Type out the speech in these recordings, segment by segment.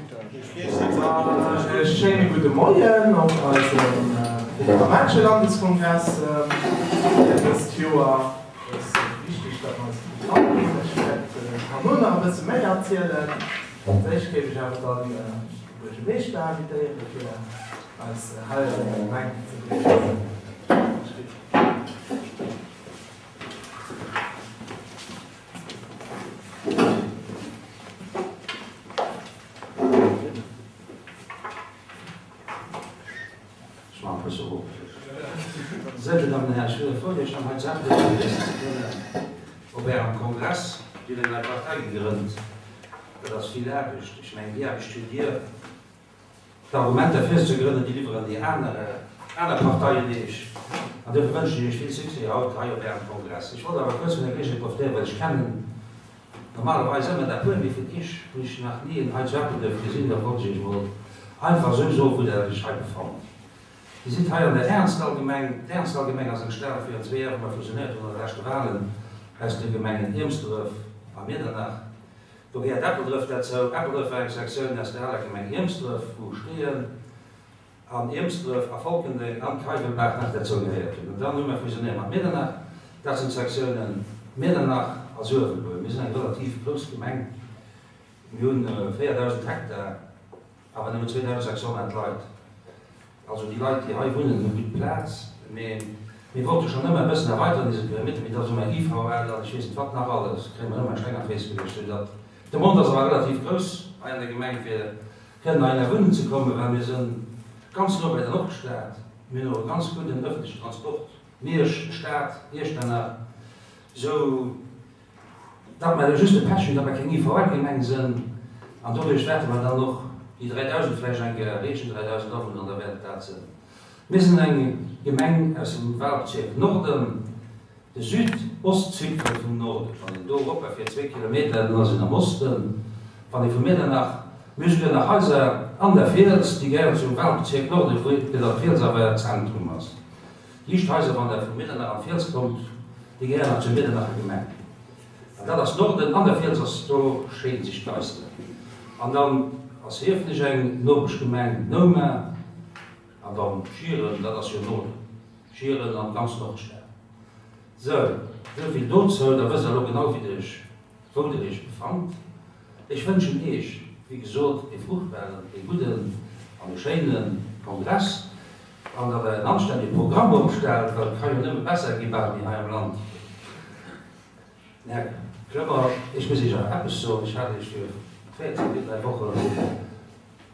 E schéine gudde Moien op eisem programmatesche Landeskongress fir dëst Joer. Et ass wichteg, datt mer eis Programm ginn. Ech wäert herno nach e bësse méi erzielen. Als éischt géif ech awer dann de Buergermeeschter invitéiere fir eis hei an der Gemeng ze begréissen. Ech maachen e bësse erof. Sehr geehrte Damen und Herren, ech wier frou, Iech dann hei zu Ettelbréck begréissen ze kënnen op Ärem Kongress. Dir hutt eng nei Partei gegrënnt. Dat ass vill Aarbecht. Ech mengen, déi Aarbecht hutt Dir. D'Argumenter fir se ze grënnen, déi liwweren déi aner aner Parteien Iech. An duerfir wënschen ech Iech vill Succès haut hei op Ärem Kongress. Ech wollt awer kuerz vun der Geleegenheet profitéieren, well ech kennen normalerweis ëmmer dat puer, mee vun Iech hunn ech nach ni en hei zu Eppelduerf gesinn. Da wollt ech Iech emol einfach esou soen, wou Der Iech hei befannt. Dir sidd hei an der Ärenzdallgemeng. D'Ärenzdallgemeng ass entstanen virun zwee Joer, wou mer fusionéiert hunn an de leschte Wahlen aus de Gemengen Iermsdref a Miedernach. Do gehéiert Eppeldref derzou. Eppeldref war eng Sektioun aus der aler Gemeng Iermsdref, wou Steeën an Iermsdref a Folkendeng an Keiwelbaach nach derzou gehéiert hunn. An dann hu mer fusionéiert mat Miedernach. Dat sinn d'Sektiounen Miedernach a Suewelbuer. Mir sinn eng relativ grouss Gemeng. Mir hunn 4.000 Hektar. Awer nëmmen 2.600 Leit. Also déi Leit, déi hei wunnen, hu gutt Plaz. Mee mir wollte schonn ëmmer e bëssen erweiteren, dise Perimeter, mee da soe mer IVL an ech weess net wat nach alles, kréie mer ëmmer Steng an d'Féiss geluecht. Sou datt de Mond ass awer relativ grouss hei an der Gemeng, fir kënnen heihinner wunnen ze kommen, well mir si ganz no bei der Nordstad. Mir hunn och e ganz gudden ëffentlechen Transport, Miersch, Stad, Iechternach. Sou datt mer just de Pech hunn, datt mer keng IVL-Gemeng sënn, an doduerch wäerte mer dann och déi 3.000 vläicht eng Kéier erreechen, 3.000 Awunner, an da wäert et dat sënn. Mir sinn eng Gemeng aus dem Wahlbezierk Norden, de Südostzipfel vum Norden. Wann een do eropfiert, zwéi Kilometer, dann ass een am Osten. Wann ee vu Miedernach, mir hu souguer nach Haiser an der Fiels, déi gehéieren zum Wahlbezierk Norden, wou dat Fiels awer Zentrum ass. Déi éischt Haiser, wann Der vu Miedernach an d'Fiels kommt, déi gehéieren nach zur Miedernacher Gemeng. An dat ass Norden, an der Fiels ass, do scheeden sech d'Geister. An dann ass Hiefenech eng Nopeschgemeng, Noumer, an dann Schieren, dat ass jo Norden, Schieren an d'ganz Nordstad. Sou, esou vill dozou. Da wësst Der elo genau, wéi Der Iech, wou Der Iech befannt. Ech wënschen Iech, wéi gesot, ee fruchtbaren, ee gudden an e schéine Kongress. An datt Der en anstännege Programm opstellt, well et ka jo nëmme besser gi bal wéi hei am Land. Här Clement, ech muss Iech awer eppes soen, Ech hat Iech vir 14, vir 3 Wochen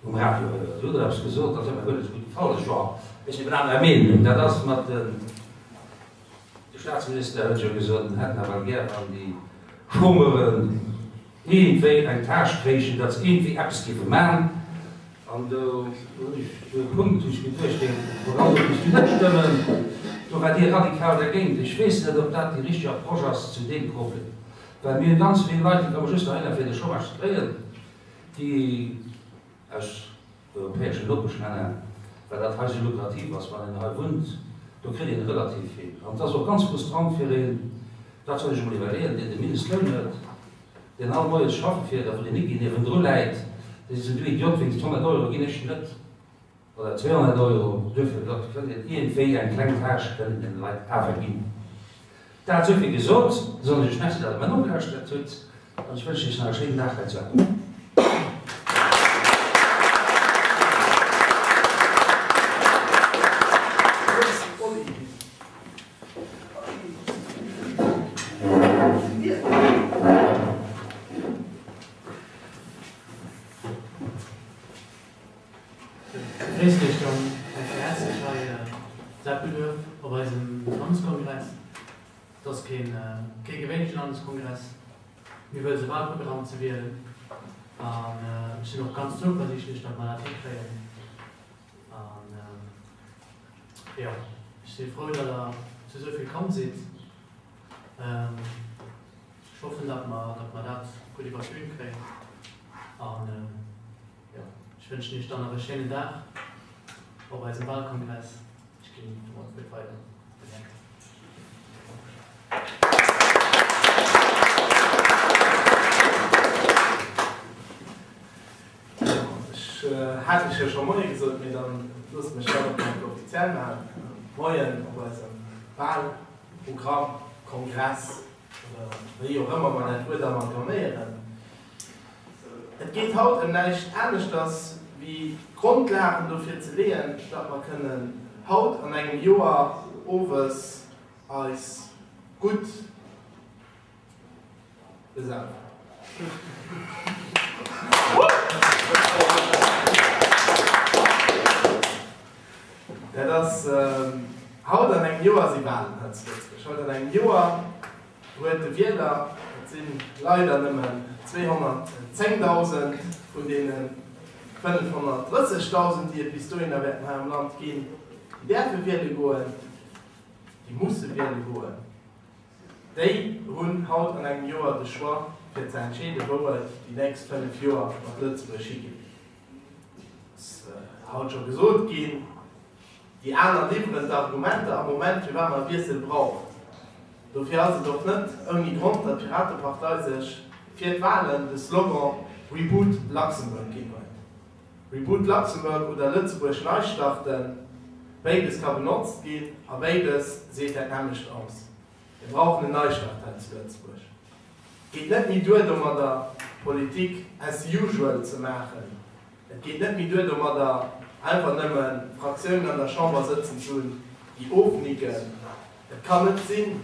um Radio héieren. Dir hutt eppes gesot, dat huet mer guer net esou gutt gefall. Ech, jo, ech sinn eben anerer Meenung. Dat ass mat den, de Staatsminister huet jo gesot, en hätt nawell gär, wann déi Chômeuren iergendwéi eng Tâche kréichen, datt se iergendwéi eppes géife man. An do hunn ech, do e Punkt hunn ech geduecht, dee Programm do misst du net stëmmen, do waart Dir radikal dergéint. Ech weess net, ob dat déi richteg Approche ass zu deem Problem, well mir hunn ganz vill Leit, déi komme just dohinner fir de Chômage ze kréien, déi aus europäeschen Nopeschlänner, well dat hei esou lukrativ ass, wann een hei wunnt, do kritt een relativ vill. An et ass och ganz frustrant fir een, dat soll ech emol iwwerleeën, deen de Mindestloun huet, deen all moies schaffe fiert a wou den Niki niewendru läit, dee seet, Du Idiot, wéinst 100 Euro ginn ech net, oder 200 Euro, duerfir, dat kënnt een iergendwéi, eng kleng Tâche kënnt een deene Leit awer ginn. Dat esouvill gesot, soen ech iech Merci, datt der mer nogelauschtert hutt an ech wënschen iech nach e schéinen Dag hei zu Ettelbréck. Begréissen Iech dann eng Kéier häerzlech hei zu Eppelduerf op eisem Landeskongress. Et ass keen kee gewéinleche Landeskongress. Mir wëllen e Wahlprogramm ze wielen an ech sinn och ganz zouversiichtlech, datt mer dat hikréien. An jo, ech si frou, datt Der zu esou vill komm sidd. Ech hoffen, datt mer, datt mer dat gutt iwwer d'Bün kréien. An jo, ech wënschen Iech dann nach e schéinen Dag op eisem Wahlkongress. Ech ginn domat d'Wuert weider un den Här Kemp. Hat ech jo scho Moie gesot, mee dann loosst mech dat och nach eng Kéier offiziell maachen. Moien op eisem Wahlprogramm, Kongress oder wéi och ëmmer mer dat Wuert amalgaméieren. Et geet haut ëm näischt aneschters wéi d'Grondlagen dofir ze leeën, datt mer kënnen haut an engem Joer owes eis gutt, Besaufen. Dat ass, haut an engem Joer si Walen hei zu Lëtzebuerg. Haut an engem Joer huet de Wieler, et si leider nëmmen 210.000 vun deene 530.000, déi et bis dohinner wäerten hei am Land ginn, déi däerfe wiele goen, déi musse wiele goen. Déi hunn haut an engem Joer de Choix fir ze entscheeden, wou et déi nächst 5 Joer mat Lëtzebuerg higeet. Ass haut scho gesot ginn. Déi aner liwweren d'Argumenter am Moment, firwat mer e Wiessel brauchen. Dofir ass et och net ouni Grond, datt d'Piratepartei sech fir d'Walen de Slogan Reboot Luxembourg ginn huet. Reboot Luxembourg oder Lëtzebuerg nei starten, béides ka benotzt ginn a béides seet dat nämmlecht aus. Mir brauchen en Neistart hei zu Lëtzebuerg. Et geet net méi duer domadder, Politik as usual ze maachen. Et geet net méi duer domadder, einfach nëmme Fraktiounen an der Chamber sëtzen ze hunn, déi ofnicken. Et kann net sinn,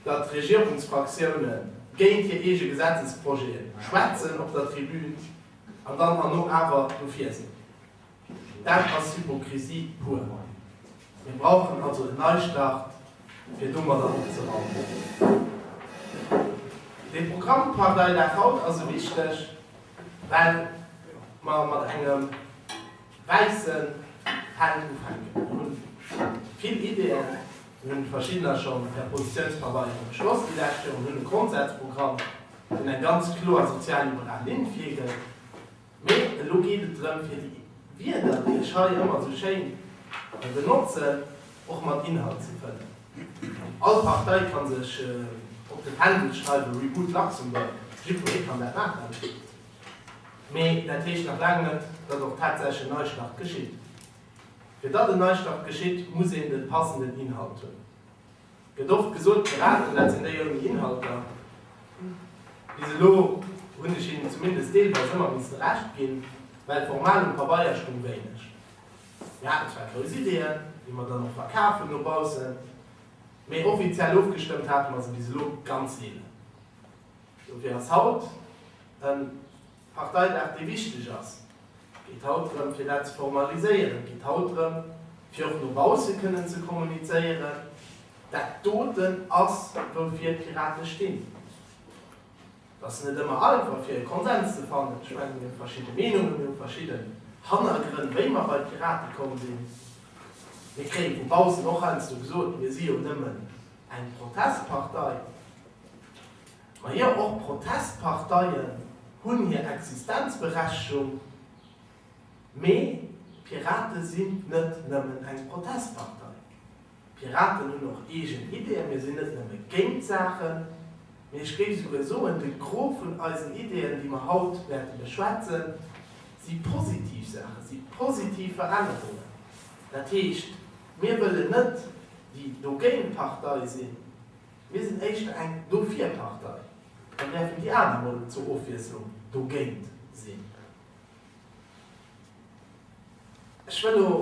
datt Regierungsfraktioune géint hir eege Gesetzesprojete schwätzen op der Tribün, An dann herno awer dofir sinn. Dat ass Hypokrisie pur. Mir brauchen also en Neistart, fir domadder opzeraumen. Dee Programmparteidag haut ass esou wichteg, well mer mat engem wäisse Feld ufänken. Mir hu vill Ideeën, mir hunn verschiddener scho per Positiounspabeiere beschloss déi lescht Joren, mir hunn e Grondsatzprogramm, deen eng ganz kloer sozialliberal Linn virgëtt. Mee elo geet et drëm, fir déi Wierder, déi ech hei ëmmer esou schéin benotzen, och mat Inhalt ze fëllen. All Partei ka sech op de Fändel schreiwen, Reboot Luxembourg, jiddweree kann dat maachen. Mee dat heescht nach laang net, datt och tatsächlech en Neistart geschitt. Fir datt en Neistart geschitt, muss een de passenden Inhalt hunn. Gëtt oft gesot, d'Piraten, dat sinn déi ouni Inhalter. Bis elo hunn ech hinnen zumindest deelweis ëmmer misste Recht ginn, well formal um Pabeier stung wéineg. Mir haten zwar grouss Ideeën, déi mer dann och verkaf hunn no baussen, mee offiziell ofgestëmmt hate mer se bis elo ganz seelen. Dofir ass haut e Parteidag, dee wichteg ass. Et geet haut drëm, fir dat ze formaliséieren. Et geet haut drëm, fir och no bausse kënnen ze kommunizéieren, Dat doten ass, woufir d'Pirate stinn. Et ass net ëmmer einfach, fir e Konsens ze fannen. Ech mengen, mir hu verschidde Meenungen, mir hu verschidden Hannergrënn, wéi mer bei d'Pirate komm sinn. Mir kréie vu baussen och heiansdo gesot, mir si jo nëmmen eng Protestpartei. Majo, och Protestparteien hunn hir Existenzberechtegung, mee d'Pirate sinn net nëmmen eng Protestpartei. D'Piraten hunn och eegen Ideeën. Mir sinn net nëmme géint Saachen, mee ech géif esouguer soen, de Gros vun eisen Ideeën, déi mer haut wäerte beschwätzen, si positiv Saachen, si positiv Verännerungen. Dat heescht, mir wëllen net déi Dogéint-Partei sinn, Mir sinn éischter eng Dofir-Partei. Dann däerfen déi aner mol zur Ofwiesslung dogéint sinn. Ech wëll elo,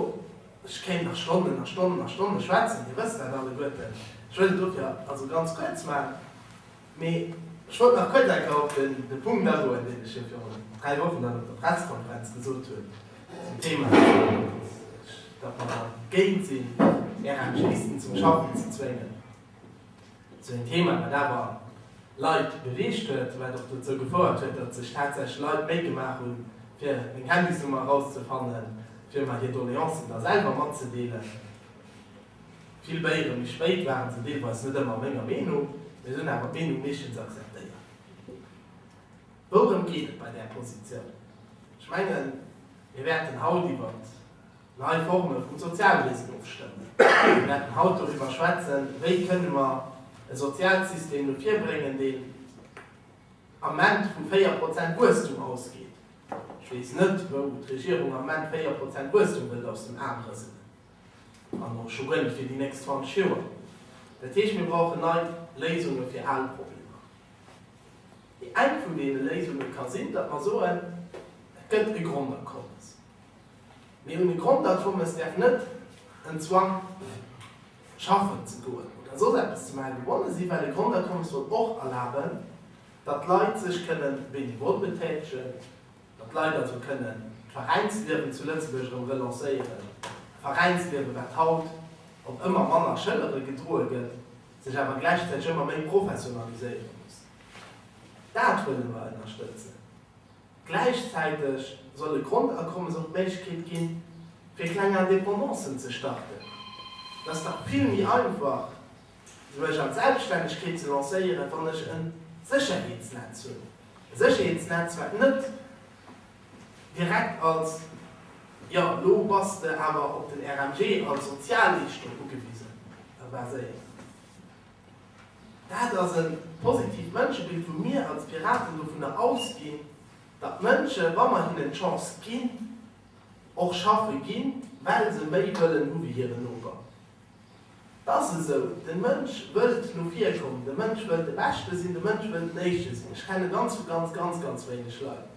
ech kéint nach Stonnen a Stonnen a Stonne schwätzen, Dir wësst dat alleguerten, ech wëll et dofir also ganz kuerz maachen, mee ech wollt nach kuerz eng Kéier op de Punkt agoen, deen ech jo virun 3 Wochen dann op der Pressekonferenz gesot hunn zum Thema, datt mer dergéint sinn, RMGisten zum Schaffen ze zwéngen. Sou een Thema, wat awer Leit beweegt huet, wat och dozou gefouert huet, datt sech tatsächlech Leit Méi gemaach hunn, fir meng Handysnummer erauszefannen, fir mer hir Doleancen da selwer matzedeelen. Vill Béiere méi spéit ware se deelweis net ëmmer menger Meenung, mee se hunn awer d'Meenung meeschtens akzeptéiert. Wourëm geet et bei där Positioun? Ech mengen, mir wäerten haut iwwert nei Forme vum Sozialwiesen ofstëmmen. Mir wäerten haut doriwwer schwätzen, wéi kënne mer e Sozialsystem no vir bréngen, deen Ament vu 4 Prozent Wuesstum ausgeet. Ech weess net, wou d'Regierung am Ament 4 Prozent Wuesstum wëllt aus dem Aarm rëselen. An och scho guer net fir déi nächst 20 Joer. Dat heescht, mir brauchen nei Léisunge fir al Problemer. Déi eng vun deene Léisunge ka sinn, datt mer soen, et gëtt e Grondakommes. Mee un e Grondakommes däerf net en Zwang, schaffen ze goen oder soss eppes ze maachen, gebonne sinn, well e Grondakommes soll och erlaben, datt d'Leit sech kënne benevol betätegen, datt d'Leit also kënnen d'Veräinsliewen zu Lëtzebuerg erëm relancéieren, e Veräinsliewen, wat haut op ëmmer manner Schëllere gedroe gëtt, sech awer gläichzäiteg ëmmer méi professionaliséiere muss. Dat wëlle mer ënnerstëtzen. Gläichzäiteg soll e Grondakommes och d'Méiglechkeet ginn, fir kleng Independancen ze starten. Et ass dach vill méi einfach, mech an d'Selbststännegkeet ze lancéieren, wann ech e Sécherheetsnetz hunn. E Sécherheetsnetz, wat net direkt als, jo, elo bass de awer op den RMG als Sozialleeschtung ugewisen, baséiert. Dat ass e positiivt Mënschebild, wou mir als Piraten dovunner ausginn, datt d'Mënsche, wa mer hinnen d'Chance ginn, och schaffe ginn, well se méi wëllen hu wéi hiren Noper. Et ass esou, de Mënsch wëllt no vir kommen, de Mënsch wëllt de Beschte sinn, de Mënsch wëllt den Éischte sinn. Ech kenne ganz, ganz, ganz, ganz wéineg Leit,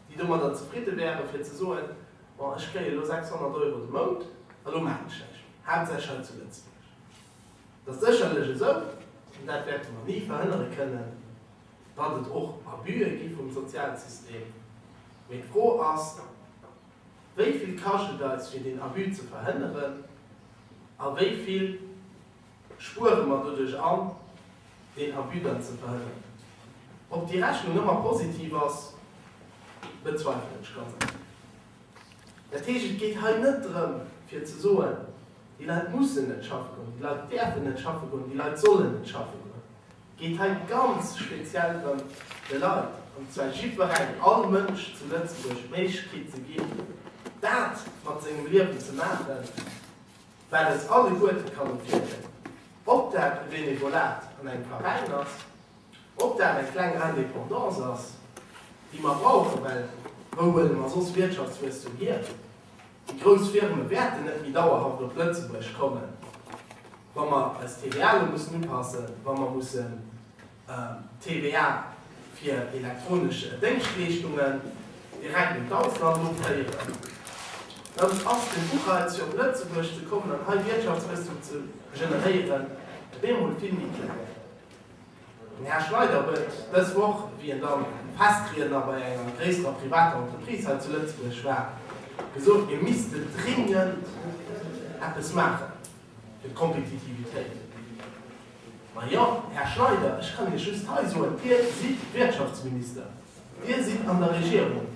déi domadder zefridde wären, fir ze soen, Bon, ech kréie elo 600 Euro de Mount a lo maachen ech näischt méi, haaptsächlech hei zu Lëtzebuerg. Et ass sécherlech esou, an dat wäerte mer ni verhënnere kënnen, datt et och Abüe gi vum Sozialsystem. Mee d'Fro ass, Wéi vill kascht et eis, fir deen Abus ze verhënneren, a wéi vill spuere mer doduerch an, deen Abus dann ze verhënneren? Ob déi Rechnung ëmmer positiv ass, bezweifelen ech ganz einfach. Dat heescht, et geet hei net drëm, fir ze soen, déi Leit mussen net schaffe goen, déi Leit däerfen net schaffe goen, déi Leit sollen net schaffe goen. Et geet hei ganz speziell drëm, de Leit, an zwar jiddwerengem, all Mënsch zu Lëtzebuerg, d'Méiglechkeet ze ginn, dat mat sengem Liewen ze maachen, wat eis alleguerte kann ervirgoen. Ob dat e Benevolat an engem Veräin ass, Ob dat eng kleng Indépendance ass, déi mer brauchen, well wou huele mer soss Wirtschaftswuesstum hier? Déi grouss Firme wäerten net méi dauerhaft op Lëtzebuerg kommen, wa mer eis TVA elo mussen upassen, wa mer mussen d'TVA fir elektronesch Déngschtleeschtungen direkt un d'Ausland offéieren. Dann ass den Ureiz fir op Lëtzebuerg ze kommen an hei Wirtschaftswuesstum ze generéieren op eemol vill méi kleng. Den Här Schneider huet dës Woch, wéi en dann Festriedner bei enger gréisserer privater Entreprise hei zu Lëtzebuerg war, gesot, mir missten dringend eppes maache fir d'Kompetitivitéit. Majo, Här Schneider, ech kann Iech just hei soen, Dir sidd Wirtschaftsminister, Dir sidd an der Regierung,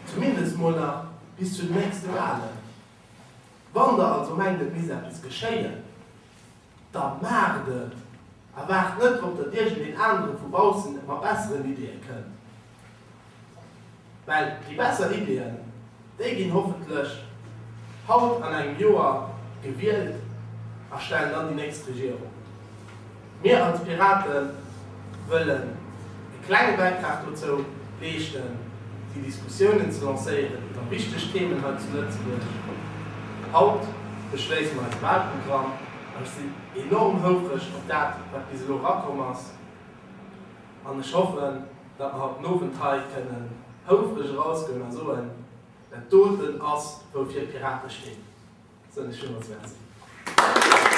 zumindest mol nach bis zu den nächste Wahlen. Wann Der also mengt, et misst eppes geschéien, Da maacht et! A waart net drop, datt iergendeen anere vu baussen mat besseren Ideeë kënnt. Well déi besser Ideeën, déi ginn hoffentlech haut an engem Joer gewielt a stellen dann déi nächst Regierung. Mir als Pirate wëllen e klenge Bäitrag dozou leeschten, déi Diskussiounen ze lancéieren iwwer wichteg Themen hei zu Lëtzebuerg. Haut beschléisse mer eise Wahlprogramm an ech sinn enorm houfreg op dat, wat bis elo erakomm ass an ech hoffen, datt mer haut den Owend hei kënnen houfreg erausgoen a soen, Dat doten ass, woufir d'Pirate stinn. Soen ech villmools Merci.